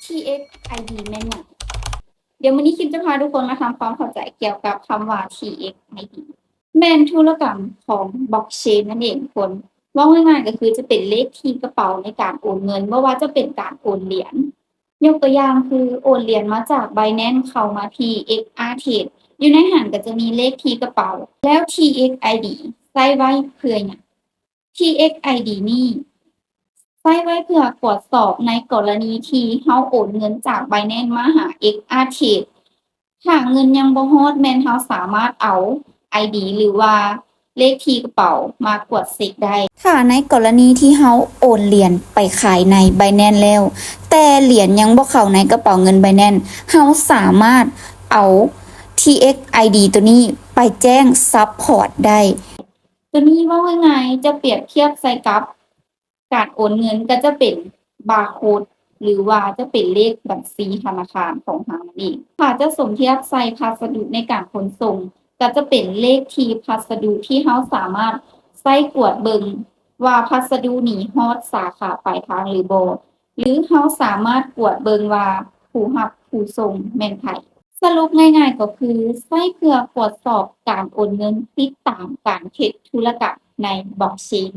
TXID ແມ່ນຫຍັງ? ດຽວມື້ນີ້ຄິມຈະພາທຸກຄົນມາທຳຄວາມເຂົ້າໃຈກ່ຽວກັບຄຳວ່າ TXID ແມ່ນທຸລະກຳຂອງ Blockchain ນັ້ນເອງທຸກຄົນ. ເວົ້າງ່າຍໆກໍຄືຈະເປັນເລກທີກະເປົາໃນການໂອນເງິນ, ບໍ່ວ່າຈະເປັນການໂອນຫຼຽນ. ຍົກຕົວຢ່າງຄືໂອນຫຼຽນມາຈາກ Binance ເຂົ້າມາທີ່ XRTrade, ຢູ່ໃນຫັ້ນກໍຈະມີເລກທີກະເປົາ. ແລ້ວ TXID ໃຊ້ໄວ້ເພື່ອຫຍັງ? TXID ນີ້ໃຊ້ໄວ້ເພື່ອກວດສອບໃນກໍລະນີທີ່ເຮົາໂອນເງິນຈາກ Binance ມາຫາ XRTrade. ຖ້າເງິນຍັງບໍ່ຮອດ, ແມ່ນເຮົາສາມາດເອົາ ID ຫຼືວ່າເລກທີກະເປົາມາກວດເຊັກໄດ້. ຖ້າໃນກໍລະນີທີ່ເຮົາໂອນຫຼຽນໄປຂາຍໃນ Binance ແລ້ວ, ແຕ່ຫຼຽນຍັງບໍ່ເຂົ້າໃນກະເປົາເງິນ Binance, ເຮົາສາມາດເອົາ TXID ຕົວນີ້ໄປແຈ້ງ support ໄດ້. ຕົວນີ້ເວົ້າງ່າຍໆ ຈະປຽບທຽບໃສ່ກັບການໂອນເງິນ ກໍຈະເປັນບາໂຄດ ຫຼືວ່າຈະເປັນເລກບັນຊີທະນາຄານຂອງເຮົານັ້ນເອງ. ຖ້າຈະສົມທຽບໃສ່ພັດສະດຸໃນການຂົນສົ່ງ, ກໍຈະເປັນເລກທີພັດສະດຸທີ່ເຮົາສາມາດໃຊ້ກວດເບິ່ງວ່າພັດສະດຸນີ້ຮອດສາຂາປາຍທາງຫຼືບໍ່, ຫຼືເຮົາສາມາດກວດເບິ່ງວ່າຜູ້ຮັບຜູ້ສົ່ງແມ່ນໃຜ. ສະຫຼຸບງ່າຍໆກໍຄືໃຊ້ເພື່ອກວດສອບການໂອນເງິນ, ຕິດຕາມການເຮັດທຸລະກຳໃນ Blockchain.